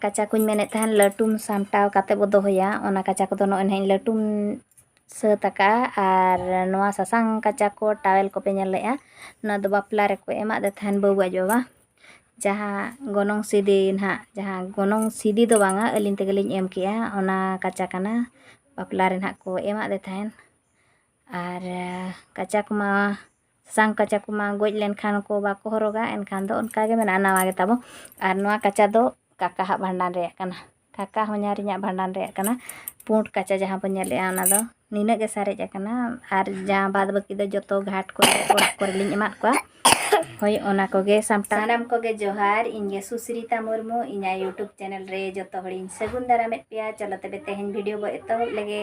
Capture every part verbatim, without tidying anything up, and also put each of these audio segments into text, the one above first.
ᱠᱟᱪᱟ ᱠᱚᱧ ᱢᱮᱱᱮᱫ ᱛᱟᱦᱮᱱ, ᱞᱟᱹᱴᱩᱢ ᱥᱟᱢᱴᱟᱣ ᱠᱟᱛᱮ ᱵᱚ ᱫᱚᱦᱚᱭᱟ, ᱚᱱᱟ ᱠᱟᱪᱟ ᱠᱚᱫᱚ ᱱᱚᱜᱼᱚᱭ ᱱᱟᱦᱟᱜ ᱤᱧ ᱞᱟᱹᱴᱩᱢ ᱥᱟᱹᱛ ᱟᱠᱟᱫᱼᱟ᱾ ᱟᱨ ᱱᱚᱣᱟ ᱥᱟᱥᱟᱝ ᱠᱟᱪᱟ ᱠᱚ, ᱴᱟᱣᱮᱞ ᱠᱚᱯᱮ ᱧᱮᱞ ᱞᱮᱫᱼᱟ, ᱱᱚᱣᱟ ᱫᱚ ᱵᱟᱯᱞᱟ ᱨᱮᱠᱚ ᱮᱢᱟᱫ ᱫᱮ ᱛᱟᱦᱮᱱ ᱵᱟᱹᱵᱩ ᱟᱡ ᱵᱟᱵᱟ᱾ ᱡᱟᱦᱟᱸ ᱜᱚᱱᱚᱝ ᱥᱤᱫᱤ ᱱᱟᱦᱟᱜ, ᱡᱟᱦᱟᱸ ᱜᱚᱱᱚᱝ ᱥᱤᱫᱤ ᱫᱚ ᱵᱟᱝᱟ, ᱟᱹᱞᱤᱧ ᱛᱮᱜᱮᱞᱤᱧ ᱮᱢ ᱠᱮᱜᱼᱟ, ᱚᱱᱟ ᱠᱟᱪᱟ ᱠᱟᱱᱟ᱾ ᱵᱟᱯᱞᱟ ᱨᱮ ᱱᱟᱦᱟᱜ ᱠᱚ ᱮᱢᱟᱫ ᱫᱮ ᱛᱟᱦᱮᱱ᱾ ᱟᱨ ᱠᱟᱪᱟ ᱠᱚᱢᱟ, ᱥᱟᱥᱟᱝ ᱠᱟᱪᱟ ᱠᱚᱢᱟ ᱜᱚᱡ ᱞᱮᱱᱠᱷᱟᱱ ᱠᱚ ᱵᱟᱠᱚ ᱦᱚᱨᱚᱜᱟ, ᱮᱱᱠᱷᱟᱱ ᱫᱚ ᱚᱱᱠᱟ ᱜᱮ ᱢᱮᱱᱟᱜᱼᱟ, ᱱᱟᱣᱟ ᱜᱮ ᱛᱟᱵᱚ᱾ ᱟᱨ ᱱᱚᱣᱟ ᱠᱟᱪᱟ ᱫᱚ ᱠᱟᱠᱟ ᱦᱟᱜ ᱵᱷᱟᱸᱰᱟᱱ ᱨᱮᱭᱟᱜ ᱠᱟᱱᱟ᱾ ᱠᱟᱠᱟ ᱦᱚᱧᱦᱟᱨᱤᱧᱟᱜ ᱵᱷᱟᱸᱰᱟᱱ ᱨᱮᱭᱟᱜ ᱠᱟᱱᱟ᱾ ᱯᱩᱸᱰ ᱠᱟᱪᱟ ᱡᱟᱦᱟᱸ ᱵᱚᱱ ᱧᱮᱞᱮᱜᱼᱟ, ᱚᱱᱟ ᱫᱚ ᱱᱤᱱᱟᱹᱜ ᱜᱮ ᱥᱟᱨᱮᱡ ᱟᱠᱟᱱᱟ᱾ ᱟᱨ ᱡᱟᱦᱟᱸ ᱵᱟᱫ ᱵᱟᱹᱠᱤ ᱫᱚ ᱡᱚᱛᱚ ᱜᱷᱟᱴ ᱠᱚᱨᱮ, ᱚᱲᱟᱜ ᱠᱚᱨᱮ ᱞᱤᱧ ᱮᱢᱟᱫ ᱠᱚᱣᱟ᱾ ᱦᱳᱭ, ᱚᱱᱟ ᱠᱚᱜᱮ ᱥᱟᱢᱴᱟᱣ᱾ ᱥᱟᱱᱟᱢ ᱠᱚᱜᱮ ᱡᱚᱦᱟᱨ, ᱤᱧ ᱜᱮ ᱥᱩᱥᱨᱤᱛᱟ ᱢᱩᱨᱢᱩ, ᱤᱧᱟᱹᱜ YouTube channel ᱨᱮ ᱡᱚᱛᱚ ᱦᱚᱲᱤᱧ ᱥᱟᱹᱜᱩᱱ ᱫᱟᱨᱟᱢᱮᱫ ᱯᱮᱭᱟ᱾ ᱪᱚᱞᱚ ᱛᱚᱵᱮ ᱛᱮᱦᱮᱧ video ᱵᱚ ᱮᱛᱚᱦᱚᱵ ᱞᱮᱜᱮ᱾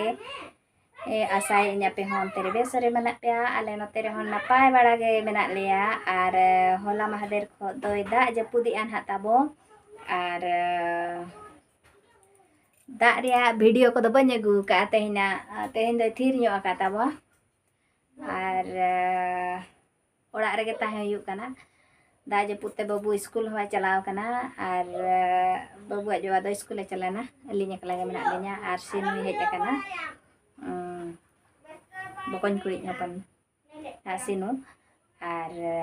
ᱮ, ᱟᱥᱟᱭᱟᱹᱧ ᱟᱯᱮ ᱦᱚᱸ ᱚᱱᱛᱮ ᱨᱮ ᱵᱮᱥ ᱨᱮ ᱢᱮᱱᱟᱜ ᱯᱮᱭᱟ, ᱟᱞᱮ ᱱᱚᱛᱮ ᱨᱮᱦᱚᱸ ᱱᱟᱯᱟᱭ ᱵᱟᱲᱟ ᱜᱮ ᱢᱮᱱᱟᱜ ᱞᱮᱭᱟ᱾ ᱟᱨ, ᱮ, ᱦᱚᱞᱟ ᱢᱟᱦᱫᱮᱨ ᱠᱷᱚᱱ ᱫᱚᱭ ᱫᱟᱜ ᱡᱟᱹᱯᱩᱫᱮᱜᱼᱟ ᱱᱟᱦᱟᱜ ᱛᱟᱵᱚ᱾ ᱟᱨ, ᱮ, ᱫᱟᱜ ᱨᱮᱭᱟᱜ video ᱠᱚᱫᱚ ᱵᱟᱹᱧ ᱟᱹᱜᱩ ᱟᱠᱟᱫᱼᱟ ᱛᱮᱦᱮᱧᱟᱜ, ᱛᱮᱦᱮᱧ ᱫᱚᱭ ᱛᱷᱤᱨ ᱧᱚᱜ ᱟᱠᱟᱫ ᱛᱟᱵᱚ᱾ ᱟᱨ, ᱮ, ᱚᱲᱟᱜ ᱨᱮᱜᱮ ᱛᱟᱦᱮᱸ ᱦᱩᱭᱩᱜ ᱠᱟᱱᱟ᱾ ᱫᱟᱜ ᱡᱟᱹᱯᱩᱫ ᱛᱮ ᱵᱟᱹᱵᱩ ᱥᱠᱩᱞ ᱦᱚᱸ ᱵᱟᱭ ᱪᱟᱞᱟᱣ ᱠᱟᱱᱟ᱾ ᱟᱨ, ᱮ, ᱵᱟᱹᱵᱩ ᱟᱡ ᱵᱟᱵᱟ ᱫᱚ ᱥᱠᱩᱞᱮ ᱪᱟᱞᱟᱣᱱᱟ, ᱟᱹᱞᱤᱧ ᱮᱠᱞᱟ ᱜᱮ ᱢᱮᱱᱟᱜ ᱞᱤᱧᱟ᱾ ᱟᱨ ᱥᱤᱱᱩᱭ ᱦᱮᱡ ᱟᱠᱟᱱᱟ, ᱩᱸ, ᱵᱚᱠᱚᱧ ᱠᱩᱲᱤ ᱦᱚᱯᱚᱱ, ᱟᱨ ᱥᱤᱱᱩ᱾ ᱟᱨ, ᱮ,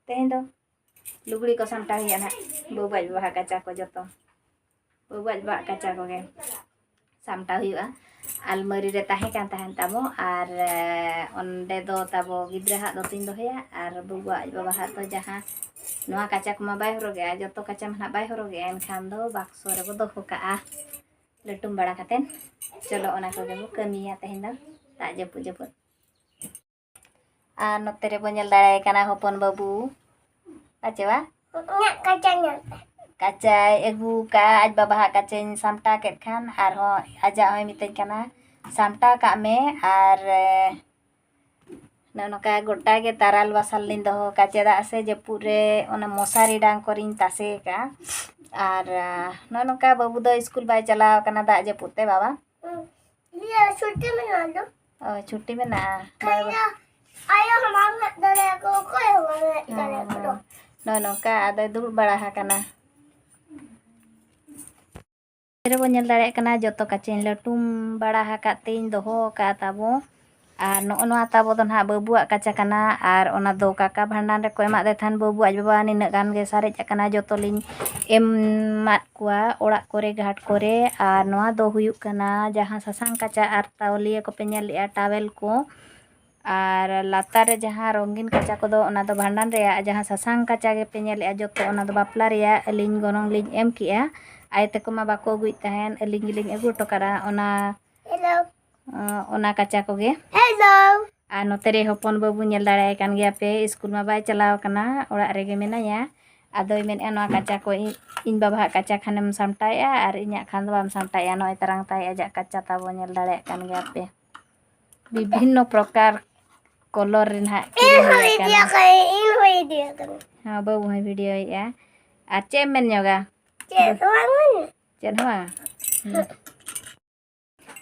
ᱛᱮᱦᱮᱧ ᱫᱚ ᱞᱩᱜᱽᱲᱤ ᱠᱚ ᱥᱟᱢᱴᱟᱣ ᱦᱩᱭᱩᱜᱼᱟ ᱱᱟᱦᱟᱜ, ᱵᱟᱹᱵᱩ ᱟᱡ ᱵᱟᱵᱟᱣᱟᱜ ᱠᱟᱪᱟ ᱠᱚ ᱡᱚᱛᱚ, ᱵᱟᱹᱵᱩ ᱟᱡ ᱵᱟᱵᱟᱣᱟᱜ ᱠᱟᱪᱟ ᱠᱚᱜᱮ ᱥᱟᱢᱴᱟᱣ ᱦᱩᱭᱩᱜᱼᱟ᱾ ᱟᱞᱢᱟᱨᱤ ᱨᱮ ᱛᱟᱦᱮᱸ ᱠᱟᱱ ᱛᱟᱦᱮᱱ ᱛᱟᱵᱚ, ᱟᱨ, ᱮ, ᱚᱸᱰᱮ ᱫᱚ ᱛᱟᱵᱚ ᱜᱤᱫᱽᱨᱟᱹ ᱦᱟᱜ ᱫᱚ ᱛᱤᱧ ᱫᱚᱦᱚᱭᱟ, ᱟᱨ ᱵᱟᱹᱵᱩ ᱟᱡ ᱵᱟᱵᱟ ᱦᱟᱜ ᱫᱚ ᱡᱟᱦᱟᱸ ᱱᱚᱣᱟ ᱠᱟᱪᱟ ᱠᱚᱢᱟ ᱵᱟᱭ ᱦᱚᱨᱚᱜᱮᱜᱼᱟ, ᱡᱚᱛᱚ ᱠᱟᱪᱟ ᱢᱟ ᱱᱟᱦᱟᱜ ᱵᱟᱭ ᱦᱚᱨᱚᱜᱮᱜᱼᱟ, ᱮᱱᱠᱷᱟᱱ ᱫᱚ ᱵᱟᱠᱥᱚ ᱨᱮᱵᱚ ᱫᱚᱦᱚ ᱠᱟᱜᱼᱟ᱾ ᱞᱟᱹᱴᱩᱢ ᱵᱟᱲᱟ ᱠᱟᱛᱮᱫ ᱪᱚᱞᱚ ᱚᱱᱟ ᱠᱚᱜᱮ ᱵᱚ ᱠᱟᱹᱢᱤᱭᱟ ᱛᱮᱦᱮᱧ ᱫᱚ, ᱫᱟᱜ ᱡᱟᱹᱯᱩᱫ ᱡᱟᱹᱯᱩᱫ᱾ ᱟᱨ ᱱᱚᱛᱮ ᱨᱮᱵᱚ ᱧᱮᱞ ᱫᱟᱲᱮᱭᱟᱭ ᱠᱟᱱᱟ ᱦᱚᱯᱚᱱ ᱵᱟᱹᱵᱩ᱾ ᱟᱪᱪᱷᱟ ᱵᱟ? ᱤᱧᱟᱹᱜ ᱠᱟᱪᱟ ᱧᱮᱞ ᱯᱮ᱾ ᱠᱟᱪᱟᱭ ᱟᱹᱜᱩ ᱠᱟᱜᱼᱟ, ᱟᱡ ᱵᱟᱵᱟ ᱦᱟᱜ ᱠᱟᱪᱟᱧ ᱥᱟᱢᱴᱟᱣ ᱠᱮᱫ ᱠᱷᱟᱱ, ᱟᱨᱦᱚᱸ ᱟᱡᱟᱜ ᱦᱚᱸᱭ ᱢᱤᱛᱟᱹᱧ ᱠᱟᱱᱟ, "ᱥᱟᱢᱴᱟᱣ ᱠᱟᱜ ᱢᱮ", ᱟᱨ, ᱮ, ᱱᱚᱜᱼᱚ ᱱᱚᱝᱠᱟ ᱜᱚᱴᱟ ᱜᱮ ᱛᱟᱨᱟᱞ ᱵᱟᱥᱟᱞ ᱞᱤᱧ ᱫᱚᱦᱚ ᱠᱟᱜᱼᱟ, ᱪᱮᱫᱟᱜ ᱥᱮ ᱡᱟᱹᱯᱩᱫ ᱨᱮ ᱚᱱᱟ ᱢᱚᱥᱟᱨᱤ ᱰᱟᱝ ᱠᱚᱨᱮᱧ ᱛᱟᱥᱮ ᱠᱟᱜᱼᱟ᱾ ᱟᱨ, ᱮ, ᱱᱚᱜᱼᱚ ᱱᱚᱝᱠᱟ ᱵᱟᱹᱵᱩ ᱫᱚ ᱥᱠᱩᱞ ᱵᱟᱭ ᱪᱟᱞᱟᱣ ᱠᱟᱱᱟ ᱫᱟᱜ ᱡᱟᱹᱯᱩᱫ ᱛᱮ, ᱵᱟᱵᱟ᱾ ᱤᱭᱟᱹ, ᱪᱷᱩᱴᱤ ᱢᱮᱱᱟᱜᱼᱟ ᱫᱚ᱾ ᱚ, ᱪᱷᱩᱴᱤ ᱢᱮᱱᱟᱜᱼᱟ᱾ ᱟᱭᱳ, ᱟᱭᱳ ᱦᱚᱸ ᱵᱟᱢ ᱦᱮᱡ ᱫᱟᱲᱮᱭᱟᱜᱼᱟ, ᱚᱠᱚᱭ ᱦᱚᱸ ᱵᱟᱢ ᱦᱮᱡ ᱫᱟᱲᱮᱭᱟᱜᱼᱟ ᱫᱚ᱾ ᱱᱚᱜᱼᱚ ᱱᱚᱝᱠᱟ ᱟᱫᱚᱭ ᱫᱩᱲᱩᱵ ᱵᱟᱲᱟ ᱟᱠᱟᱱᱟ᱾ ᱨᱮᱵᱚᱱ ᱧᱮᱞ ᱫᱟᱲᱮᱭᱟᱜ ᱠᱟᱱᱟ, ᱡᱚᱛᱚ ᱠᱟᱪᱟᱧ ᱞᱟᱹᱴᱩᱢ ᱵᱟᱲᱟ ᱟᱠᱟᱫ ᱛᱮᱧ ᱫᱚᱦᱚ ᱟᱠᱟᱫ ᱛᱟᱵᱚ᱾ ᱟᱨ ᱱᱚᱜᱼᱚ ᱱᱚᱣᱟ ᱛᱟᱵᱚ ᱫᱚ ᱱᱟᱦᱟᱜ ᱵᱟᱹᱵᱩᱣᱟᱜ ᱠᱟᱪᱟ ᱠᱟᱱᱟ᱾ ᱟᱨ ᱚᱱᱟ ᱫᱚ ᱠᱟᱠᱟ ᱵᱷᱟᱸᱰᱟᱱ ᱨᱮᱠᱚ ᱮᱢᱟᱫᱮ ᱛᱟᱦᱮᱱ, ᱵᱟᱹᱵᱩ ᱟᱡ ᱵᱟᱵᱟ ᱱᱤᱱᱟᱹᱜ ᱜᱟᱱ ᱜᱮ ᱥᱟᱨᱮᱡ ᱟᱠᱟᱱᱟ, ᱡᱚᱛᱚ ᱞᱤᱧ ᱮᱢᱟᱫ ᱠᱚᱣᱟ ᱚᱲᱟᱜ ᱠᱚᱨᱮ, ᱜᱷᱟᱴ ᱠᱚᱨᱮ᱾ ᱟᱨ ᱱᱚᱣᱟ ᱫᱚ ᱦᱩᱭᱩᱜ ᱠᱟᱱᱟ ᱡᱟᱦᱟᱸ ᱥᱟᱥᱟᱝ ᱠᱟᱪᱟ ᱟᱨ ᱛᱟᱣᱞᱤᱭᱟᱹ ᱠᱚᱯᱮ ᱧᱮᱞ ᱞᱮᱜᱼᱟ, ᱴᱟᱣᱮᱞ ᱠᱚ᱾ ᱟᱨ ᱞᱟᱛᱟᱨ ᱨᱮ ᱡᱟᱦᱟᱸ ᱨᱚᱝᱜᱤᱱ ᱠᱟᱪᱟ ᱠᱚᱫᱚ, ᱚᱱᱟ ᱫᱚ ᱵᱷᱟᱸᱰᱟᱱ ᱨᱮᱭᱟᱜ᱾ ᱡᱟᱦᱟᱸ ᱥᱟᱥᱟᱝ ᱠᱟᱪᱟ ᱜᱮᱯᱮ ᱧᱮᱞᱮᱜᱼᱟ ᱡᱚᱛᱚ, ᱚᱱᱟ ᱫᱚ ᱵᱟᱯᱞᱟ ᱨᱮᱭᱟᱜ᱾ ᱟᱹᱞᱤᱧ ᱜᱚᱱᱚᱝ ᱞᱤᱧ ᱮᱢ ᱠᱮᱜᱼᱟ, ᱟᱭᱳ ᱛᱟᱠᱚ ᱢᱟ ᱵᱟᱠᱚ ᱟᱹᱜᱩᱭᱮᱫ ᱛᱟᱦᱮᱸᱫ, ᱟᱹᱞᱤᱧ ᱜᱮᱞᱤᱧ ᱟᱹᱜᱩ ᱦᱚᱴᱚ ᱠᱟᱫᱟ ᱚᱱᱟ᱾ ᱦᱮᱞᱳ᱾ ᱚᱱᱟ ᱠᱟᱪᱟ ᱠᱚᱜᱮ᱾ ᱦᱮᱞᱳ᱾ ᱟᱨ ᱱᱚᱛᱮ ᱨᱮ ᱦᱚᱯᱚᱱ ᱵᱟᱹᱵᱩ ᱧᱮᱞ ᱫᱟᱲᱮᱭᱟᱭ ᱠᱟᱱ ᱜᱮᱭᱟ ᱯᱮ, ᱥᱠᱩᱞ ᱢᱟ ᱵᱟᱭ ᱪᱟᱞᱟᱣ ᱠᱟᱱᱟ, ᱚᱲᱟᱜ ᱨᱮᱜᱮ ᱢᱮᱱᱟᱭᱟ᱾ ᱟᱫᱚᱭ ᱢᱮᱱᱮᱫᱼᱟ, ᱱᱚᱣᱟ ᱠᱟᱪᱟ ᱠᱚ ᱤᱧ, ᱤᱧ ᱵᱟᱵᱟᱣᱟᱜ ᱠᱟᱪᱟ ᱠᱷᱟᱱᱮᱢ ᱥᱟᱢᱴᱟᱣᱮᱫᱼᱟ ᱟᱨ ᱤᱧᱟᱹᱜ ᱠᱷᱟᱱ ᱫᱚ ᱵᱟᱢ ᱥᱟᱢᱴᱟᱣᱮᱫᱼᱟ᱾ ᱱᱚᱜᱼᱚᱭ ᱛᱟᱨᱟᱝ ᱛᱟᱭ ᱟᱡᱟᱜ ᱠᱟᱪᱟ ᱛᱟᱵᱚ, ᱧᱮᱞ ᱫᱟᱲᱮᱭᱟᱜ ᱠᱟᱱ ᱜᱮᱭᱟ ᱯᱮ᱾ ᱵᱤᱵᱷᱤᱱᱱᱚ ᱯᱨᱚᱠᱟᱨ ᱠᱚᱞᱚᱨ ᱨᱮ ᱱᱟᱦᱟᱜ ᱤᱧ ᱠᱤᱨᱤᱧ ᱦᱩᱭ ᱦᱩᱭ ᱟᱠᱟᱱᱟ᱾ ᱤᱫᱤᱭᱟ ᱠᱟᱱᱟ, ᱤᱧ ᱦᱩᱭ ᱤᱫᱤᱭᱟ ᱠᱟᱱᱟ᱾ ᱦᱮᱸ, ᱵᱟᱹᱵᱩ ᱦᱚᱸᱭ ᱵᱷᱤᱰᱤᱭᱳᱭᱮᱫᱼᱟ᱾ ᱟᱨ ᱪᱮᱫ ᱮᱢ ᱢᱮᱱ ᱧᱚᱜᱟ? ᱪᱮᱫ ᱦᱚᱸ ᱵᱟᱝ᱾ ᱪᱮᱫ ᱦᱚᱸ ᱵᱟᱝ? ᱦᱩᱸ᱾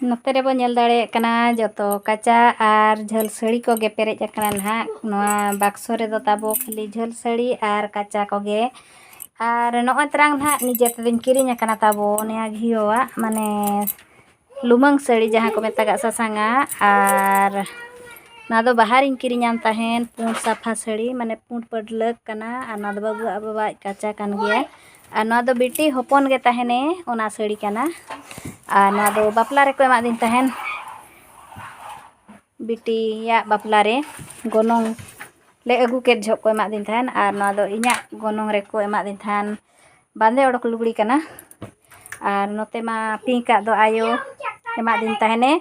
ᱱᱚᱛᱮ ᱨᱮᱵᱚ ᱧᱮᱞ ᱫᱟᱲᱮᱭᱟᱜ ᱠᱟᱱᱟ, ᱡᱚᱛᱚ ᱠᱟᱪᱟ ᱟᱨ ᱡᱷᱟᱹᱞ ᱥᱟᱹᱲᱤ ᱠᱚᱜᱮ ᱯᱮᱨᱮᱡ ᱟᱠᱟᱱᱟ ᱱᱟᱦᱟᱜ᱾ ᱱᱚᱣᱟ ᱵᱟᱠᱥᱚ ᱨᱮᱫᱚ ᱛᱟᱵᱚ ᱠᱷᱟᱹᱞᱤ ᱡᱷᱟᱹᱞ ᱥᱟᱹᱲᱤ ᱟᱨ ᱠᱟᱪᱟ ᱠᱚᱜᱮ᱾ ᱟᱨ ᱱᱚᱜᱼᱚᱭ ᱛᱟᱨᱟᱝ ᱱᱟᱦᱟᱜ ᱱᱤᱡᱮ ᱛᱮᱫᱚᱧ ᱠᱤᱨᱤᱧ ᱟᱠᱟᱱᱟ ᱛᱟᱵᱚ ᱱᱤᱭᱟᱹ ᱜᱷᱤᱭᱳᱣᱟᱜ, ᱢᱟᱱᱮ ᱞᱩᱢᱟᱹᱝ ᱥᱟᱹᱲᱤ ᱡᱟᱦᱟᱸ ᱠᱚ ᱢᱮᱛᱟᱜᱟᱜ ᱥᱟᱥᱟᱝᱟᱜ᱾ ᱟᱨ ᱱᱚᱣᱟ ᱫᱚ ᱵᱟᱦᱟᱨᱤᱧ ᱠᱤᱨᱤᱧᱟᱱ ᱛᱟᱦᱮᱸᱱ, ᱯᱩᱸᱰ ᱥᱟᱯᱷᱟ ᱥᱟᱹᱲᱤ, ᱢᱟᱱᱮ ᱯᱩᱸᱰ ᱯᱟᱹᱰᱞᱟᱹᱠ ᱠᱟᱱᱟ᱾ ᱟᱨ ᱱᱚᱣᱟ ᱫᱚ ᱵᱟᱹᱵᱩᱣᱟᱜ ᱵᱟᱵᱟᱣᱟᱜ ᱠᱟᱪᱟ ᱠᱟᱱ ᱜᱮᱭᱟ᱾ ᱟᱨ ᱱᱚᱣᱟ ᱫᱚ ᱵᱤᱴᱤ ᱦᱚᱯᱚᱱ ᱜᱮ ᱛᱟᱦᱮᱱᱮ, ᱚᱱᱟ ᱥᱟᱹᱲᱤ ᱠᱟᱱᱟ᱾ ᱟᱨ ᱱᱚᱣᱟ ᱫᱚ ᱵᱟᱯᱞᱟ ᱨᱮᱠᱚ ᱮᱢᱟᱫᱤᱧ ᱛᱟᱦᱮᱱ, ᱵᱤᱴᱤᱭᱟᱜ ᱵᱟᱯᱞᱟ ᱨᱮ ᱜᱚᱱᱚᱝ ᱞᱮ ᱟᱹᱜᱩ ᱠᱮᱫ ᱡᱚᱦᱚᱜ ᱠᱚ ᱮᱢᱟᱫᱤᱧ ᱛᱟᱦᱮᱱ᱾ ᱟᱨ ᱱᱚᱣᱟ ᱫᱚ ᱤᱧᱟᱹᱜ ᱜᱚᱱᱚᱝ ᱨᱮᱠᱚ ᱮᱢᱟᱫᱤᱧ ᱛᱟᱦᱮᱱ, ᱵᱟᱸᱫᱮ ᱚᱰᱚᱠ ᱞᱩᱜᱽᱲᱤ ᱠᱟᱱᱟ᱾ ᱟᱨ ᱱᱚᱛᱮ ᱢᱟ ᱯᱤᱝᱠᱟᱜ ᱫᱚ ᱟᱭᱳ ᱮᱢᱟᱫᱤᱧ ᱛᱟᱦᱮᱱᱮ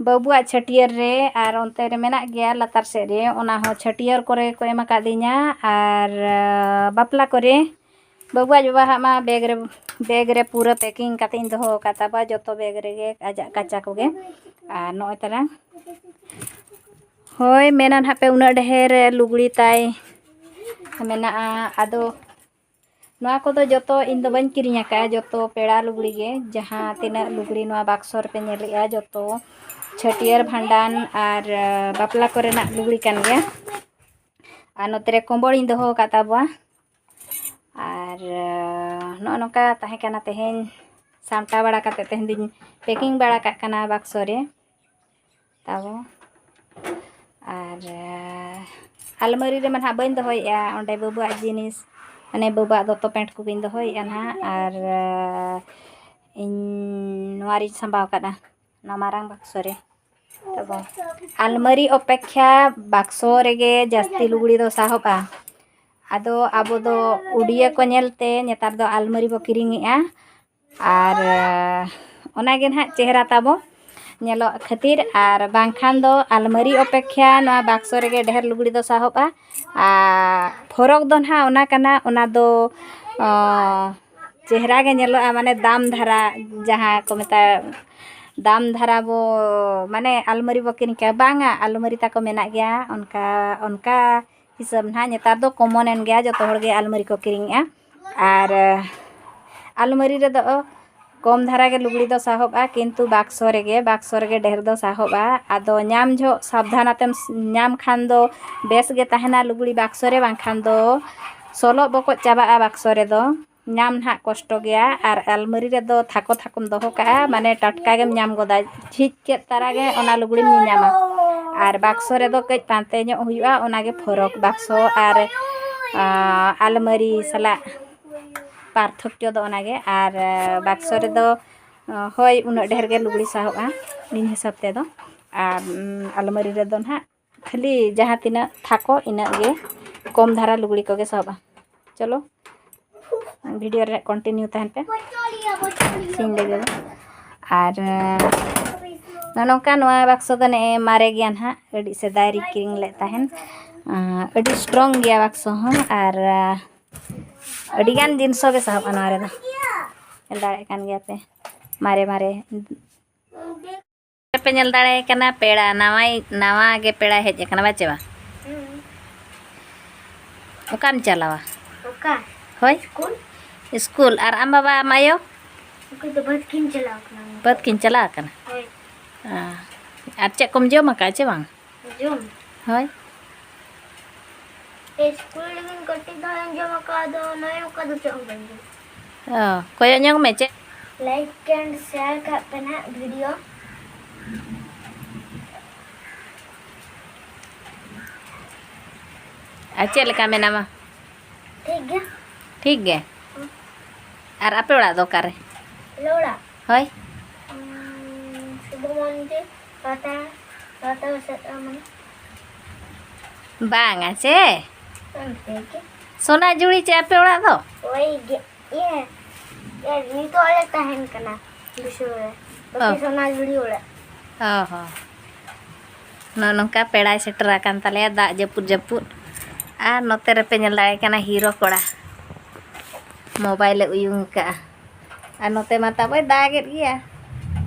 ᱵᱟᱹᱵᱩᱣᱟᱜ ᱪᱷᱟᱹᱴᱭᱟᱹᱨ ᱨᱮ, ᱟᱨ ᱚᱱᱛᱮ ᱨᱮ ᱢᱮᱱᱟᱜ ᱜᱮᱭᱟ ᱞᱟᱛᱟᱨ ᱥᱮᱫ ᱨᱮ, ᱚᱱᱟ ᱦᱚᱸ ᱪᱷᱟᱹᱴᱭᱟᱹᱨ ᱠᱚᱨᱮ ᱠᱚ ᱮᱢ ᱟᱠᱟᱫᱤᱧᱟ᱾ ᱟᱨ ᱵᱟᱯᱞᱟ ᱠᱚᱨᱮ ᱵᱟᱹᱵᱩᱣᱟᱜ ᱵᱟᱵᱟᱣᱟᱜ ᱢᱟ ᱵᱮᱜᱽ ᱨᱮ, ᱵᱮᱜᱽ ᱨᱮ ᱯᱩᱨᱟᱹ ᱯᱮᱠᱤᱝ ᱠᱟᱛᱮ ᱤᱧ ᱫᱚᱦᱚ ᱟᱠᱟᱫ ᱛᱟᱵᱚᱣᱟ, ᱡᱚᱛᱚ ᱵᱮᱜᱽ ᱨᱮᱜᱮ ᱟᱡᱟᱜ ᱠᱟᱪᱟ ᱠᱚᱜᱮ᱾ ᱟᱨ ᱱᱚᱜᱼᱚᱭ ᱛᱟᱨᱟᱝ, ᱦᱳᱭ, ᱢᱮᱱᱟ ᱱᱟᱦᱟᱜ ᱯᱮ ᱩᱱᱟᱹᱜ ᱰᱷᱮᱨ ᱞᱩᱜᱽᱲᱤ ᱛᱟᱭ ᱢᱮᱱᱟᱜᱼᱟ᱾ ᱟᱫᱚ ᱱᱚᱣᱟ ᱠᱚᱫᱚ ᱡᱚᱛᱚ ᱤᱧ ᱫᱚ ᱵᱟᱹᱧ ᱠᱤᱨᱤᱧ ᱟᱠᱟᱫᱼᱟ, ᱡᱚᱛᱚ ᱯᱮᱲᱟ ᱞᱩᱜᱽᱲᱤ ᱜᱮ᱾ ᱡᱟᱦᱟᱸ ᱛᱤᱱᱟᱹᱜ ᱞᱩᱜᱽᱲᱤ ᱱᱚᱣᱟ ᱵᱟᱠᱥᱚ ᱨᱮᱯᱮ ᱧᱮᱞᱮᱜᱼᱟ, ᱡᱚᱛᱚ ᱪᱷᱟᱹᱴᱭᱟᱹᱨ, ᱵᱷᱟᱸᱰᱟᱱ ᱟᱨ, ᱟᱸ, ᱵᱟᱯᱞᱟ ᱠᱚᱨᱮᱱᱟᱜ ᱞᱩᱜᱽᱲᱤ ᱠᱟᱱ ᱜᱮᱭᱟ᱾ ᱟᱨ ᱱᱚᱛᱮ ᱨᱮ ᱠᱚᱢᱵᱚᱲᱤᱧ ᱫᱚᱦᱚ ᱟᱠᱟᱫ ᱛᱟᱵᱚᱣᱟ᱾ ᱟᱨ, ᱟᱸ, ᱱᱚᱜᱼᱚ ᱱᱚᱝᱠᱟ ᱛᱟᱦᱮᱸ ᱠᱟᱱᱟ ᱛᱮᱦᱮᱧ ᱥᱟᱢᱴᱟᱣ ᱵᱟᱲᱟ ᱠᱟᱛᱮ ᱛᱮᱦᱮᱧ ᱫᱚᱧ packing ᱵᱟᱲᱟ ᱠᱟᱜ ᱠᱟᱱᱟ ᱵᱟᱠᱥᱚ ᱨᱮ ᱛᱟᱵᱚ᱾ ᱟᱨ ᱟᱞᱢᱟᱨᱤ ᱨᱮᱢᱟ ᱱᱟᱦᱟᱜ ᱵᱟᱹᱧ ᱫᱚᱦᱚᱭᱮᱫᱼᱟ, ᱚᱸᱰᱮ ᱵᱟᱹᱵᱩᱣᱟᱜ ᱡᱤᱱᱤᱥ, ᱢᱟᱱᱮ ᱵᱟᱹᱵᱩᱣᱟᱜ ᱫᱚᱛᱚ ᱯᱮᱱᱴ ᱠᱚᱜᱮᱧ ᱫᱚᱦᱚᱭᱮᱫᱼᱟ ᱱᱟᱦᱟᱜ᱾ ᱟᱨ ᱤᱧ ᱱᱚᱣᱟ ᱨᱤᱧ ᱥᱟᱢᱵᱟᱣ ᱠᱟᱫᱟ, ᱱᱚᱣᱟ ᱢᱟᱨᱟᱝ ᱵᱟᱠᱥᱚ ᱨᱮ ᱛᱟᱵᱚ᱾ ᱟᱞᱢᱟᱨᱤ ᱚᱯᱮᱠᱠᱷᱟ ᱵᱟᱠᱥᱚ ᱨᱮᱜᱮ ᱡᱟᱹᱥᱛᱤ ᱞᱩᱜᱽᱲᱤ ᱫᱚ ᱥᱟᱦᱚᱵᱼᱟ᱾ ᱟᱫᱚ ᱟᱵᱚ ᱫᱚ ᱩᱰᱤᱭᱟᱹ ᱠᱚ ᱧᱮᱞᱛᱮ ᱱᱮᱛᱟᱨ ᱫᱚ ᱟᱞᱢᱟᱨᱤ ᱵᱚ ᱠᱤᱨᱤᱧᱮᱫᱼᱟ᱾ ᱟᱨ ᱚᱱᱟᱜᱮ ᱱᱟᱦᱟᱜ ᱪᱮᱦᱨᱟ ᱛᱟᱵᱚ ᱧᱮᱞᱚᱜ ᱠᱷᱟᱹᱛᱤᱨ᱾ ᱟᱨ ᱵᱟᱝᱠᱷᱟᱱ ᱫᱚ ᱟᱞᱢᱟᱨᱤ ᱚᱯᱮᱠᱠᱷᱟ ᱱᱚᱣᱟ ᱵᱟᱠᱥᱚ ᱨᱮᱜᱮ ᱰᱷᱮᱨ ᱞᱩᱜᱽᱲᱤ ᱫᱚ ᱥᱟᱦᱚᱵᱼᱟ᱾ ᱟᱨ ᱯᱷᱚᱨᱚᱠ ᱫᱚ ᱱᱟᱦᱟᱜ ᱚᱱᱟ ᱠᱟᱱᱟ, ᱚᱱᱟ ᱫᱚ ᱚ, ᱪᱮᱦᱨᱟ ᱜᱮ ᱧᱮᱞᱚᱜᱼᱟ, ᱢᱟᱱᱮ ᱫᱟᱢ ᱫᱷᱟᱨᱟ, ᱡᱟᱦᱟᱸ ᱠᱚ ᱢᱮᱛᱟᱜᱼᱟ ᱫᱟᱢ ᱫᱷᱟᱨᱟ ᱵᱚ, ᱢᱟᱱᱮ ᱟᱞᱢᱟᱨᱤ ᱵᱚ ᱠᱤᱨᱤᱧ ᱠᱟᱜᱼᱟ, ᱵᱟᱝᱟ, ᱟᱞᱢᱟᱨᱤ ᱛᱟᱠᱚ ᱢᱮᱱᱟᱜ ᱜᱮᱭᱟ᱾ ᱚᱱᱠᱟ ᱚᱱᱠᱟ ᱦᱤᱥᱟᱹᱵ ᱱᱟᱦᱟᱜ ᱱᱮᱛᱟᱨ ᱫᱚ common ᱮᱱ ᱜᱮᱭᱟ, ᱡᱚᱛᱚ ᱦᱚᱲ ᱜᱮ ᱟᱞᱢᱟᱨᱤ ᱠᱚ ᱠᱤᱨᱤᱧᱮᱜᱼᱟ᱾ ᱟᱨ ᱟᱞᱢᱟᱨᱤ ᱨᱮᱫᱚ ᱠᱚᱢ ᱫᱷᱟᱨᱟ ᱜᱮ ᱞᱩᱜᱽᱲᱤ ᱫᱚ ᱥᱟᱦᱚᱵᱼᱟ, ᱠᱤᱱᱛᱩ ᱵᱟᱠᱥᱚ ᱨᱮᱜᱮ, ᱵᱟᱠᱥᱚ ᱨᱮᱜᱮ ᱰᱷᱮᱨ ᱫᱚ ᱥᱟᱦᱚᱵᱼᱟ᱾ ᱟᱫᱚ ᱧᱟᱢ ᱡᱚᱦᱚᱜ ᱥᱟᱵᱫᱷᱟᱱ ᱟᱛᱮᱢ ᱧᱟᱢ ᱠᱷᱟᱱ ᱫᱚ ᱵᱮᱥ ᱜᱮ ᱛᱟᱦᱮᱱᱟ ᱞᱩᱜᱽᱲᱤ ᱵᱟᱠᱥᱚ ᱨᱮ, ᱵᱟᱝᱠᱷᱟᱱ ᱫᱚ ᱥᱚᱞᱚᱜ ᱵᱚᱠᱚᱡ ᱪᱟᱵᱟᱜᱼᱟ ᱵᱟᱠᱥᱚ ᱨᱮᱫᱚ᱾ ᱧᱟᱢ ᱱᱟᱦᱟᱜ ᱠᱚᱥᱴᱚ ᱜᱮᱭᱟ, ᱟᱨ ᱟᱞᱢᱟᱨᱤ ᱨᱮᱫᱚ ᱛᱷᱟᱠᱚ ᱛᱷᱟᱠᱚᱢ ᱫᱚᱦᱚ ᱠᱟᱜᱼᱟ, ᱢᱟᱱᱮ ᱴᱟᱴᱠᱟ ᱜᱮᱢ ᱧᱟᱢ ᱜᱚᱫᱟ᱾ ᱡᱷᱤᱡ ᱠᱮᱫ ᱛᱟᱨᱟ ᱜᱮ ᱚᱱᱟ ᱞᱩᱜᱽᱲᱤᱢ ᱧᱮᱧᱟᱢᱟ᱾ ᱟᱨ ᱵᱟᱠᱥᱚ ᱨᱮᱫᱚ ᱠᱟᱹᱡ ᱯᱟᱱᱛᱮ ᱧᱚᱜ ᱦᱩᱭᱩᱜᱼᱟ, ᱚᱱᱟᱜᱮ ᱯᱷᱚᱨᱚᱠ ᱵᱟᱠᱥᱚ ᱟᱨ, ᱟᱸ, ᱟᱞᱢᱟᱨᱤ ᱥᱟᱞᱟᱜ ᱯᱟᱨᱛᱷᱚᱠᱠᱚ ᱫᱚ ᱚᱱᱟᱜᱮ᱾ ᱟᱨ, ᱟᱸ, ᱵᱟᱠᱥᱚ ᱨᱮᱫᱚ, ᱟᱸ, ᱦᱳᱭ, ᱩᱱᱟᱹᱜ ᱰᱷᱮᱨ ᱜᱮ ᱞᱩᱜᱽᱲᱤ ᱥᱟᱦᱚᱵᱼᱟ ᱤᱧ ᱦᱤᱥᱟᱹᱵ ᱛᱮᱫᱚ᱾ ᱟᱨ, ᱩᱸ, ᱟᱞᱢᱟᱨᱤ ᱨᱮᱫᱚ ᱱᱟᱦᱟᱜ ᱠᱷᱟᱹᱞᱤ ᱡᱟᱦᱟᱸ ᱛᱤᱱᱟᱹᱜ ᱛᱷᱟᱠᱚ, ᱤᱱᱟᱹᱜ ᱜᱮ ᱠᱚᱢ ᱫᱷᱟᱨᱟ ᱞᱩᱜᱽᱲᱤ ᱠᱚᱜᱮ ᱥᱟᱦᱚᱵᱼᱟ᱾ ᱪᱚᱞᱚ, video ᱨᱮ continue ᱛᱟᱦᱮᱱ ᱯᱮ᱾ ᱥᱤᱧ ᱞᱟᱹᱜᱤᱫ ᱫᱚ᱾ ᱟᱨ, ᱟᱸ, ᱱᱚᱜᱼᱚ ᱱᱚᱝᱠᱟ ᱱᱚᱣᱟ ᱵᱟᱠᱥᱚ ᱫᱚ ᱱᱮᱜᱼᱮ ᱢᱟᱨᱮ ᱜᱮᱭᱟ ᱱᱟᱦᱟᱜ, ᱟᱹᱰᱤ ᱥᱮᱫᱟᱭ ᱨᱮᱧ ᱠᱤᱨᱤᱧ ᱞᱮᱫ ᱛᱟᱦᱮᱱ᱾ ᱟᱸ, ᱟᱹᱰᱤ strong ᱜᱮᱭᱟ ᱵᱟᱠᱥᱚ ᱦᱚᱸ, ᱟᱨ, ᱟᱸ, ᱟᱹᱰᱤᱜᱟᱱ ᱡᱤᱱᱤᱥ ᱜᱮ ᱥᱟᱦᱚᱵᱼᱟ ᱱᱚᱣᱟ ᱨᱮᱫᱚ, ᱧᱮᱞ ᱫᱟᱲᱮᱭᱟᱜ ᱠᱟᱱ ᱜᱮᱭᱟ ᱯᱮ, ᱢᱟᱨᱮ ᱢᱟᱨᱮ᱾ ᱯᱮ ᱧᱮᱞ ᱫᱟᱲᱮᱭᱟᱭ ᱠᱟᱱᱟ ᱯᱮᱲᱟ, ᱱᱟᱣᱟᱭ, ᱱᱟᱣᱟ ᱜᱮ ᱯᱮᱲᱟᱭ ᱦᱮᱡ ᱟᱠᱟᱱᱟ, ᱵᱟᱪᱮ ᱵᱟᱝ? ᱚᱠᱟᱢ ᱪᱟᱞᱟᱣᱟ? ᱚᱠᱟ? ᱦᱳᱭ? ᱥᱠᱩᱞ᱾ ᱥᱠᱩᱞ᱾ ᱟᱨ ᱟᱢ ᱵᱟᱵᱟ, ᱟᱢ ᱟᱭᱳ? ᱩᱱᱠᱩ ᱫᱚ ᱵᱟᱹᱫᱽ ᱠᱤᱱ ᱪᱟᱞᱟᱣ ᱠᱟᱱᱟ᱾ ᱵᱟᱹᱫᱽ ᱠᱤᱱ ᱪᱟᱞᱟᱣ ᱟᱠᱟᱱᱟ? ᱦᱳᱭ᱾ ᱟᱨ ᱪᱮᱫ ᱠᱚᱢ ᱡᱚᱢ ᱟᱠᱟᱫᱼᱟ ᱪᱮ ᱵᱟᱝ? ᱡᱚᱢ? ᱦᱳᱭ᱾ ᱥᱠᱩᱞ ᱨᱮᱜᱮᱧ ᱠᱟᱹᱴᱤᱡ ᱫᱚ ᱡᱚᱢ ᱟᱠᱟᱫ, ᱟᱫᱚ ᱱᱚᱜᱼᱚᱭ ᱚᱱᱠᱟ ᱫᱚ ᱪᱮᱫ ᱦᱚᱸ ᱵᱟᱹᱧ ᱡᱚᱢ᱾ ᱚ, ᱠᱚᱭᱚᱜ ᱧᱚᱜ ᱢᱮ, ᱪᱮᱫ? Like and share ᱠᱟᱜ ᱯᱮ ᱱᱟᱦᱟᱜ video᱾ ᱟᱨ ᱪᱮᱫ ᱞᱮᱠᱟ ᱢᱮᱱᱟᱢᱟ? ᱴᱷᱤᱠ ᱜᱮ᱾ ᱴᱷᱤᱠ ᱜᱮ? ᱦᱩᱸ᱾ ᱟᱨ ᱟᱯᱮ ᱚᱲᱟᱜ ᱫᱚ ᱚᱠᱟᱨᱮ? ᱟᱞᱮ ᱚᱲᱟᱜ? ᱦᱳᱭ᱾ ᱩᱸ, ᱥᱩᱵᱷᱚ ᱢᱚᱱᱫᱤᱨ, ᱯᱟᱛᱟ, ᱯᱟᱛᱟ ᱥᱮᱫ ᱨᱮ ᱢᱟᱱᱮ᱾ ᱵᱟᱝᱟ ᱪᱮ? ᱚᱱᱛᱮ ᱜᱮ᱾ ᱥᱚᱱᱟᱡᱷᱩᱲᱤ ᱪᱮ ᱟᱯᱮ ᱚᱲᱟᱜ ᱫᱚ? ᱦᱳᱭ ᱜᱮ᱾ ᱤᱭᱟᱹ, ᱤᱭᱟᱹ, ᱱᱤᱛᱚᱜ ᱞᱮ ᱛᱟᱦᱮᱱ ᱠᱟᱱᱟ ᱫᱤᱥᱚᱢ ᱨᱮ᱾ ᱚ᱾ ᱵᱟᱹᱠᱤ ᱥᱚᱱᱟᱡᱷᱩᱨᱤ ᱚᱲᱟᱜ᱾ ᱚ ᱦᱚᱸ᱾ ᱱᱚᱜᱼᱚ ᱱᱚᱝᱠᱟ ᱯᱮᱲᱟᱭ ᱥᱮᱴᱮᱨ ᱟᱠᱟᱱ ᱛᱟᱞᱮᱭᱟ, ᱫᱟᱜ ᱡᱟᱹᱯᱩᱫ ᱡᱟᱹᱯᱩᱫ᱾ ᱟᱨ ᱱᱚᱛᱮ ᱨᱮᱯᱮ ᱧᱮᱞ ᱫᱟᱲᱮᱭᱟᱭ ᱠᱟᱱᱟ ᱦᱤᱨᱳ ᱠᱚᱲᱟ, ᱢᱳᱵᱟᱭᱤᱞᱮ ᱩᱭᱩᱝ ᱟᱠᱟᱫᱼᱟ᱾ ᱟᱨ ᱱᱚᱛᱮ ᱢᱟ ᱛᱟᱵᱚᱭ ᱫᱟᱜᱮᱫ ᱜᱮᱭᱟ᱾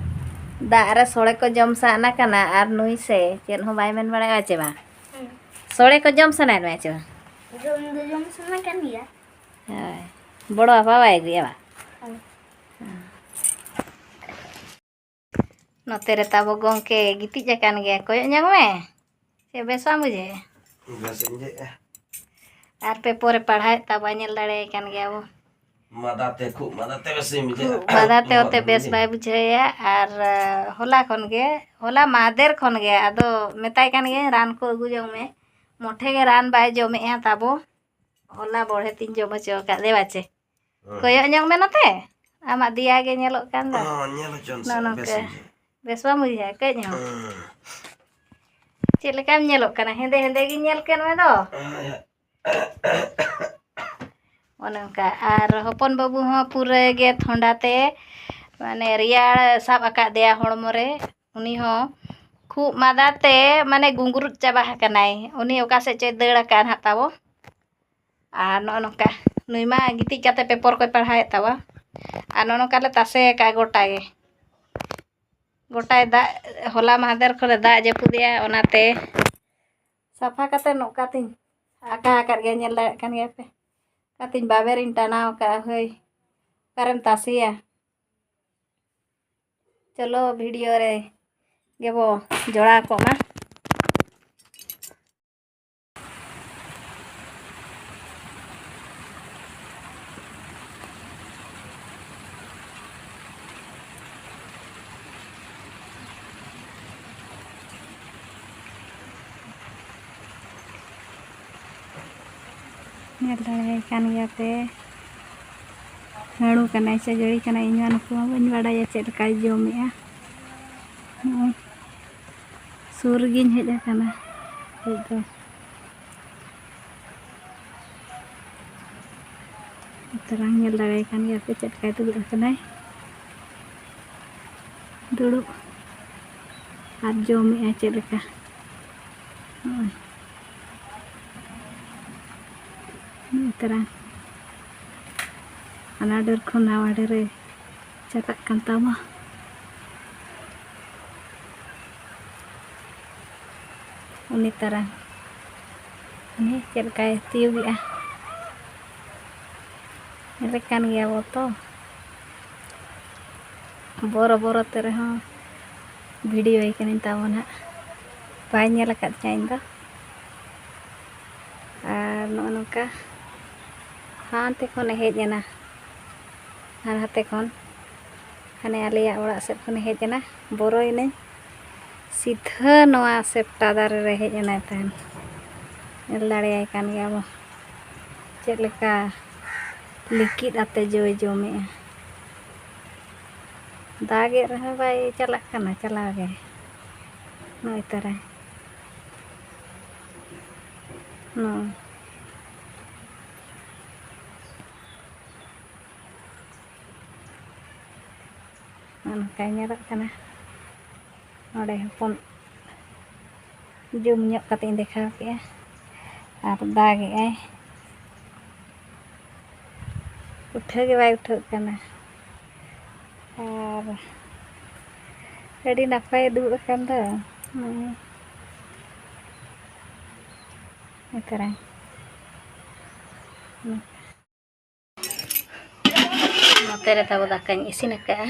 ᱫᱟᱜ ᱨᱮ ᱥᱚᱲᱮ ᱠᱚ ᱡᱚᱢ ᱥᱟᱱᱟ ᱠᱟᱱᱟ, ᱟᱨ ᱱᱩᱭ ᱥᱮ ᱪᱮᱫ ᱦᱚᱸ ᱵᱟᱭ ᱢᱮᱱ ᱵᱟᱲᱟᱭᱟ ᱪᱮ ᱵᱟᱝ? ᱦᱮᱸ᱾ ᱥᱚᱲᱮ ᱠᱚ ᱡᱚᱢ ᱥᱟᱱᱟᱭᱮᱫ ᱢᱮᱭᱟ ᱪᱮ ᱵᱟᱝ? ᱡᱚᱢ ᱫᱚ ᱡᱚᱢ ᱥᱟᱱᱟ ᱠᱟᱱ ᱜᱮᱭᱟ᱾ ᱦᱳᱭ᱾ ᱵᱚᱲᱚ ᱟᱯᱟ ᱵᱟᱭ ᱟᱹᱜᱩᱭᱟ ᱵᱟᱝ? ᱦᱳᱭ᱾ ᱱᱚᱛᱮ ᱨᱮ ᱛᱟᱵᱚ ᱜᱚᱢᱠᱮ ᱜᱤᱛᱤᱡ ᱟᱠᱟᱱ ᱜᱮᱭᱟ, ᱠᱚᱭᱚᱜ ᱧᱚᱜ ᱢᱮ᱾ ᱪᱮᱫ ᱵᱮᱥ ᱵᱟᱢ ᱵᱩᱡᱷᱟᱹᱣᱮᱫᱼᱟ? ᱵᱮᱥ ᱤᱧ ᱵᱩᱡᱷᱟᱹᱣᱮᱫᱼᱟ᱾ ᱟᱨ ᱯᱮᱯᱚᱨ ᱮ ᱯᱟᱲᱦᱟᱣᱮᱫ ᱛᱟᱵᱚᱱᱟ, ᱧᱮᱞ ᱫᱟᱲᱮᱭᱟᱭ ᱠᱟᱱ ᱜᱮᱭᱟ ᱵᱚ᱾ ᱢᱟᱫᱟ ᱛᱮ, ᱠᱷᱩᱜ ᱢᱟᱫᱟ ᱛᱮ ᱵᱮᱥ ᱤᱧ ᱵᱩᱡᱷᱟᱹᱣᱮᱫᱼᱟ᱾ ᱠᱷᱩᱜ ᱢᱟᱫᱟ ᱛᱮ ᱚᱛᱮ ᱵᱮᱥ ᱵᱟᱭ ᱵᱩᱡᱷᱟᱹᱣᱮᱫᱼᱟ᱾ ᱟᱨ, ᱟᱸ, ᱦᱚᱞᱟ ᱠᱷᱚᱱ ᱜᱮ, ᱦᱚᱞᱟ ᱢᱟᱦᱫᱮᱨ ᱠᱷᱚᱱ ᱜᱮ ᱟᱫᱚ ᱢᱮᱛᱟᱭ ᱠᱟᱱ ᱜᱮᱭᱟ, "ᱨᱟᱱ ᱠᱚ ᱟᱹᱜᱩ ᱡᱚᱝ ᱢᱮ᱾" ᱢᱚᱴᱷᱮ ᱜᱮ ᱨᱟᱱ ᱵᱟᱭ ᱡᱚᱢᱮᱫᱼᱟ ᱛᱟᱵᱚ᱾ ᱦᱚᱞᱟ ᱵᱚᱲᱦᱮ ᱛᱤᱧ ᱡᱚᱢ ᱦᱚᱪᱚ ᱟᱠᱟᱫ ᱫᱮᱭᱟ ᱪᱮ᱾ ᱦᱮᱸ᱾ ᱠᱚᱭᱚᱜ ᱧᱚᱜ ᱢᱮ ᱱᱚᱛᱮ᱾ ᱟᱢᱟᱜ ᱫᱮᱭᱟ ᱜᱮ ᱧᱮᱞᱚᱜ ᱠᱟᱱ ᱫᱚ᱾ ᱦᱚᱸ, ᱧᱮᱞ ᱦᱚᱪᱚᱱ ᱥᱮ, ᱱᱚᱜᱼᱚ ᱱᱚᱝᱠᱟ᱾ ᱵᱮᱥ ᱤᱧ ᱵᱩᱡᱷᱟᱹᱣᱟ᱾ ᱵᱮᱥ ᱵᱟᱢ ᱵᱩᱡᱷᱟᱹᱣᱟ? ᱠᱟᱹᱡ ᱦᱚᱸ᱾ ᱦᱮᱸ᱾ ᱪᱮᱫ ᱞᱮᱠᱟᱢ ᱧᱮᱞᱚᱜ ᱠᱟᱱᱟ? ᱦᱮᱸᱫᱮ ᱦᱮᱸᱫᱮ ᱜᱤᱧ ᱧᱮᱞ ᱠᱮᱫ ᱢᱮ ᱫᱚ᱾ ᱦᱮᱸ᱾ ᱚᱱᱮ ᱚᱱᱠᱟ᱾ ᱟᱨ ᱦᱚᱯᱚᱱ ᱵᱟᱹᱵᱩ ᱦᱚᱸ ᱯᱩᱨᱟᱹ ᱜᱮ ᱴᱷᱚᱱᱰᱟ ᱛᱮ, ᱢᱟᱱᱮ, ᱨᱮᱭᱟᱲ ᱥᱟᱵ ᱟᱠᱟᱫ ᱫᱮᱭᱟ ᱦᱚᱲᱢᱚ ᱨᱮ᱾ ᱩᱱᱤ ᱦᱚᱸ ᱠᱷᱩᱜ ᱢᱟᱫᱟ ᱛᱮ, ᱢᱟᱱᱮ, ᱜᱩᱸᱜᱽᱨᱩᱫ ᱪᱟᱵᱟ ᱟᱠᱟᱱᱟᱭ᱾ ᱩᱱᱤ ᱚᱠᱟ ᱥᱮᱫ ᱪᱚᱭ ᱫᱟᱹᱲ ᱟᱠᱟᱫ ᱱᱟᱦᱟᱜ ᱛᱟᱵᱚ᱾ ᱟᱨ ᱱᱚᱜᱼᱚ ᱱᱚᱝᱠᱟ ᱱᱩᱭ ᱢᱟ ᱜᱤᱛᱤᱡ ᱠᱟᱛᱮ ᱯᱮᱯᱚᱨ ᱠᱚᱭ ᱯᱟᱲᱦᱟᱣᱮᱫ ᱛᱟᱵᱚ᱾ ᱟᱨ ᱱᱚᱜᱼᱚ ᱱᱚᱝᱠᱟ ᱞᱮ ᱛᱟᱥᱮ ᱟᱠᱟᱫᱼᱟ ᱜᱚᱴᱟ ᱜᱮ᱾ ᱜᱚᱴᱟᱭ ᱫᱟᱜ, ᱦᱚᱞᱟ ᱢᱟᱦᱫᱮᱨ ᱠᱷᱚᱱᱮ ᱫᱟᱜ ᱡᱟᱹᱯᱩᱫᱮᱜᱼᱟ, ᱚᱱᱟᱛᱮ ᱥᱟᱯᱷᱟ ᱠᱟᱛᱮ ᱱᱚᱝᱠᱟ ᱛᱤᱧ ᱟᱠᱟ ᱟᱠᱟᱫ ᱜᱮᱭᱟ, ᱧᱮᱞ ᱫᱟᱲᱮᱭᱟᱜ ᱠᱟᱱ ᱜᱮᱭᱟ ᱯᱮ᱾ ᱚᱠᱟᱛᱤᱧ ᱵᱟᱵᱮᱨᱤᱧ ᱴᱟᱱᱟᱣ ᱟᱠᱟᱫᱼᱟ, ᱦᱳᱭ, ᱚᱠᱟᱨᱮᱢ ᱛᱟᱥᱮᱭᱟ? ᱪᱚᱞᱚ ᱵᱷᱤᱰᱤᱭᱳ ᱨᱮ ᱜᱮᱵᱚ ᱡᱚᱲᱟᱣ ᱠᱚᱜ ᱢᱟ᱾ ᱧᱮᱞ ᱫᱟᱲᱮᱭᱟᱭ ᱠᱟᱱ ᱜᱮᱭᱟ ᱯᱮ, ᱦᱟᱹᱬᱩ ᱠᱟᱱᱟᱭ ᱥᱮ ᱜᱟᱹᱲᱤ ᱠᱟᱱᱟᱭ, ᱤᱧ ᱢᱟ ᱱᱩᱠᱩ ᱢᱟ ᱵᱟᱹᱧ ᱵᱟᱰᱟᱭᱟ ᱪᱮᱫ ᱞᱮᱠᱟᱭ ᱡᱚᱢᱮᱜᱼᱟ᱾ ᱱᱚᱜᱼᱚᱭ ᱥᱩᱨ ᱨᱮᱜᱮᱧ ᱦᱮᱡ ᱟᱠᱟᱱᱟ ᱦᱮᱡ ᱫᱚ᱾ ᱛᱟᱨᱟᱝ ᱧᱮᱞ ᱫᱟᱲᱮᱭᱟᱭ ᱠᱟᱱ ᱜᱮᱭᱟ ᱯᱮ ᱪᱮᱫ ᱞᱮᱠᱟᱭ ᱫᱩᱲᱩᱵ ᱟᱠᱟᱱᱟᱭ᱾ ᱫᱩᱲᱩᱵ ᱟᱨ ᱡᱚᱢᱮᱜᱼᱟᱭ ᱪᱮᱫ ᱞᱮᱠᱟ᱾ ᱱᱚᱜᱼᱚᱭ ᱱᱚᱜᱼᱚᱭ ᱛᱟᱨᱟᱝ ᱦᱟᱱᱟ ᱰᱟᱹᱨ ᱠᱷᱚᱱ ᱱᱟᱣᱟ ᱰᱟᱹᱨᱮ ᱪᱟᱞᱟᱜ ᱠᱟᱱ ᱛᱟᱢᱟ᱾ ᱩᱱᱤ ᱛᱟᱨᱟᱝ ᱩᱱᱤ ᱪᱮᱫ ᱞᱮᱠᱟᱭ ᱛᱤᱭᱳᱜᱮᱜᱼᱟ᱾ ᱧᱮᱞᱮ ᱠᱟᱱ ᱜᱮᱭᱟ ᱵᱚ ᱛᱚ᱾ ᱵᱚᱨᱚ ᱵᱚᱨᱚ ᱛᱮ ᱨᱮᱦᱚᱸ ᱵᱷᱤᱰᱤᱭᱳᱭ ᱠᱟᱹᱱᱟᱹᱧ ᱛᱟᱵᱚᱱ ᱦᱟᱸᱜ᱾ ᱵᱟᱭ ᱧᱮᱞ ᱟᱠᱟᱫ ᱛᱤᱧᱟᱹ ᱤᱧ ᱫᱚ᱾ ᱟᱨ ᱱᱚᱜᱼᱚ ᱱᱚᱝᱠᱟ ᱦᱟᱱᱛᱮ ᱠᱷᱚᱱᱮ ᱦᱮᱡ ᱮᱱᱟ, ᱦᱟᱱᱛᱮ ᱠᱷᱚᱱ ᱦᱟᱱᱮ ᱟᱞᱮᱭᱟᱜ ᱚᱲᱟᱜ ᱥᱮᱫ ᱠᱷᱚᱱᱮ ᱦᱮᱡ ᱮᱱᱟ᱾ ᱵᱚᱨᱚᱭᱮᱱᱟᱹᱧ, ᱥᱤᱫᱷᱟᱹ ᱱᱚᱣᱟ ᱥᱮᱯᱴᱟ ᱫᱟᱨᱮ ᱨᱮ ᱦᱮᱡ ᱮᱱᱟᱭ ᱛᱟᱦᱮᱱ᱾ ᱧᱮᱞ ᱫᱟᱲᱮᱭᱟᱭ ᱠᱟᱱ ᱜᱮᱭᱟ ᱵᱚ ᱪᱮᱫ ᱞᱮᱠᱟ ᱞᱤᱠᱤᱫ ᱟᱛᱮ ᱡᱚᱭ ᱡᱚᱢᱮᱜᱼᱟ᱾ ᱫᱟᱜᱮᱫ ᱨᱮᱦᱚᱸ ᱵᱟᱭ ᱪᱟᱞᱟᱜ ᱠᱟᱱᱟ ᱪᱟᱞᱟᱣ ᱜᱮ᱾ ᱱᱚᱜᱼᱚᱭ ᱛᱟᱨᱟ ᱱᱚᱜᱼᱚᱭ᱾ ᱱᱚᱜᱼᱚ ᱱᱚᱝᱠᱟᱭ ᱧᱮᱞᱚᱜ ᱠᱟᱱᱟ᱾ ᱱᱚᱰᱮ ᱦᱚᱯᱚᱱ ᱡᱩᱢ ᱧᱚᱜ ᱠᱟᱛᱮ ᱤᱧ ᱫᱮᱠᱷᱟᱣ ᱠᱮᱜᱼᱟ᱾ ᱟᱨ ᱫᱟᱜᱮᱜᱼᱟᱭ, ᱩᱴᱷᱟᱹᱣ ᱜᱮ ᱵᱟᱭ ᱩᱴᱷᱟᱹᱜ ᱠᱟᱱᱟ᱾ ᱟᱨ ᱟᱹᱰᱤ ᱱᱟᱯᱟᱭᱮ ᱫᱩᱲᱩᱵ ᱟᱠᱟᱱ ᱫᱚ᱾ ᱦᱩᱸ᱾ ᱱᱚᱛᱮ ᱨᱮ᱾ ᱱᱚᱛᱮ ᱨᱮ ᱛᱟᱵᱚ ᱫᱟᱠᱟᱧ ᱤᱥᱤᱱ ᱟᱠᱟᱫᱼᱟ᱾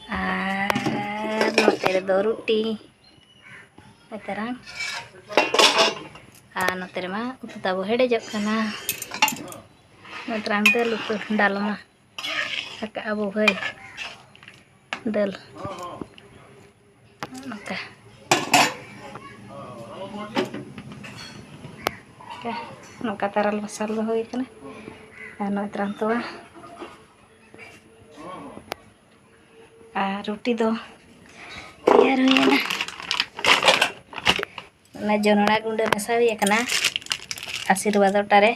ᱟᱨ ᱱᱚᱛᱮ ᱨᱮᱫᱚ ᱨᱩᱴᱤ᱾ ᱱᱚᱛᱮ ᱨᱮ᱾ ᱟᱨ ᱱᱚᱛᱮ ᱨᱮᱢᱟ ᱩᱛᱩ ᱛᱟᱵᱚ ᱦᱮᱰᱮᱡᱚᱜ ᱠᱟᱱᱟ᱾ ᱱᱚᱛᱮ ᱨᱮ ᱫᱟᱹᱞ ᱩᱛᱩ, ᱰᱟᱞᱢᱟ᱾ ᱟᱠᱟᱜᱼᱟ ᱵᱚ ᱵᱷᱟᱹᱭ ᱫᱟᱹᱞ᱾ ᱱᱚᱝᱠᱟ᱾ ᱱᱚᱝᱠᱟ ᱛᱟᱨᱟᱞ ᱢᱟᱥᱟᱞ ᱫᱚ ᱦᱩᱭ ᱠᱟᱱᱟ᱾ ᱟᱨ ᱱᱚᱜᱼᱚᱭ ᱛᱟᱨᱟᱢ ᱛᱚᱣᱟ ᱟᱨ ᱨᱩᱴᱤ ᱫᱚ ᱛᱮᱭᱟᱨ ᱦᱩᱭᱮᱱᱟ᱾ ᱚᱱᱟ ᱡᱚᱱᱚᱲᱟ ᱜᱩᱸᱰᱟᱹ ᱢᱮᱥᱟ ᱦᱩᱭ ᱟᱠᱟᱱᱟ ᱟᱥᱤᱨᱵᱟᱫᱽ ᱟᱴᱟ ᱨᱮ᱾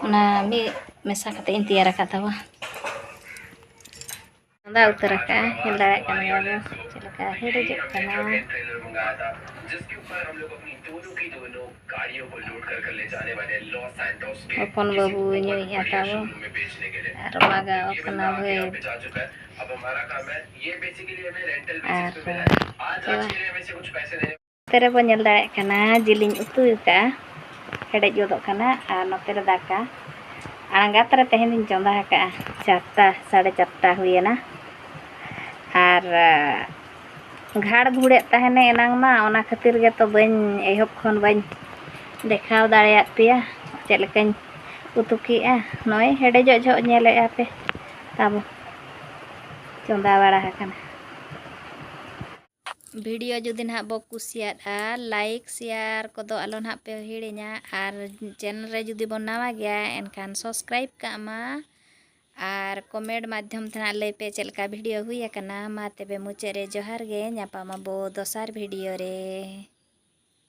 ᱚᱱᱟ ᱢᱤᱫ ᱢᱮᱥᱟ ᱠᱟᱛᱮ ᱤᱧ ᱛᱮᱭᱟᱨ ᱟᱠᱟᱫ ᱛᱟᱵᱚᱱ᱾ ᱪᱚᱸᱫᱟ ᱩᱛᱟᱹᱨ ᱟᱠᱟᱫᱼᱟ᱾ ᱧᱮᱞ ᱫᱟᱲᱮᱭᱟᱜ ᱠᱟᱱ ᱜᱮᱭᱟ ᱵᱚ ᱪᱮᱫ ᱞᱮᱠᱟ ᱦᱮᱰᱮᱡᱚᱜ ᱠᱟᱱᱟ᱾ ᱦᱚᱯᱚᱱ ᱵᱟᱹᱵᱩ ᱧᱩᱭᱮᱫᱼᱟ ᱛᱟᱵᱚ ᱟᱨ ᱢᱟᱜᱟᱣ ᱠᱟᱱᱟ ᱵᱷᱟᱹᱭ᱾ ᱟᱨ ᱪᱮᱫ ᱱᱚᱛᱮ ᱨᱮᱵᱚ ᱧᱮᱞ ᱫᱟᱲᱮᱭᱟᱜ ᱠᱟᱱᱟ, ᱡᱤᱞᱤᱧ ᱩᱛᱩ ᱟᱠᱟᱫᱼᱟ, ᱦᱮᱰᱮᱡ ᱜᱚᱫᱚᱜ ᱠᱟᱱᱟ᱾ ᱟᱨ ᱱᱚᱛᱮ ᱨᱮ ᱫᱟᱠᱟ ᱟᱬᱜᱟᱛ ᱨᱮ ᱛᱮᱦᱮᱧ ᱤᱧ ᱪᱚᱸᱫᱟ ᱟᱠᱟᱫᱼᱟ᱾ ᱪᱟᱨᱴᱟ, ᱥᱟᱲᱮ ᱪᱟᱨᱴᱟ ᱦᱩᱭᱮᱱᱟ᱾ ᱟᱨ ᱜᱷᱟᱲ ᱜᱷᱩᱲᱮᱫ ᱛᱟᱦᱮᱱᱮ ᱮᱱᱟᱝ ᱢᱟ, ᱚᱱᱟ ᱠᱷᱟᱹᱛᱤᱨ ᱜᱮᱛᱚ ᱵᱟᱹᱧ, ᱮᱦᱚᱵ ᱠᱷᱚᱱ ᱵᱟᱹᱧ ᱫᱮᱠᱷᱟᱣ ᱫᱟᱲᱮᱭᱟᱫ ᱯᱮᱭᱟ ᱪᱮᱫ ᱞᱮᱠᱟᱧ ᱩᱛᱩ ᱠᱮᱜᱼᱟ᱾ ᱱᱚᱜᱼᱚᱭ ᱦᱮᱰᱮᱡᱚᱜ ᱡᱚᱦᱚᱜ ᱧᱮᱞᱮᱫᱼᱟ ᱯᱮ ᱛᱟᱵᱚ ᱪᱚᱸᱫᱟ ᱵᱟᱲᱟ ᱟᱠᱟᱱᱟ᱾ ᱵᱷᱤᱰᱤᱭᱳ ᱡᱩᱫᱤ ᱱᱟᱦᱟᱜ ᱵᱚ ᱠᱩᱥᱤᱭᱟᱫᱼᱟ, ᱞᱟᱭᱤᱠ, ᱥᱮᱭᱟᱨ ᱠᱚᱫᱚ ᱟᱞᱚ ᱱᱟᱦᱟᱜ ᱯᱮ ᱦᱤᱲᱤᱧᱟ᱾ ᱟᱨ ᱪᱮᱱᱮᱞ ᱨᱮ ᱡᱩᱫᱤ ᱵᱚᱱ ᱱᱟᱣᱟ ᱜᱮᱭᱟ, ᱮᱱᱠᱷᱟᱱ ᱥᱟᱵᱥᱠᱨᱟᱭᱤᱵᱽ ᱠᱟᱜ ᱢᱟ᱾ ᱟᱨ ᱠᱚᱢᱮᱱᱴ ᱢᱟᱫᱽᱫᱷᱚᱢ ᱛᱮ ᱱᱟᱦᱟᱜ ᱞᱟᱹᱭ ᱯᱮ ᱪᱮᱫ ᱞᱮᱠᱟ ᱵᱷᱤᱰᱤᱭᱳ ᱦᱩᱭ ᱟᱠᱟᱱᱟ᱾ ᱢᱟ ᱛᱚᱵᱮ ᱢᱩᱪᱟᱹᱫ ᱨᱮ ᱡᱚᱦᱟᱨ ᱜᱮ, ᱧᱟᱯᱟᱢ ᱟᱵᱚ ᱫᱚᱥᱟᱨ ᱵᱷᱤᱰᱤᱭᱳ ᱨᱮ᱾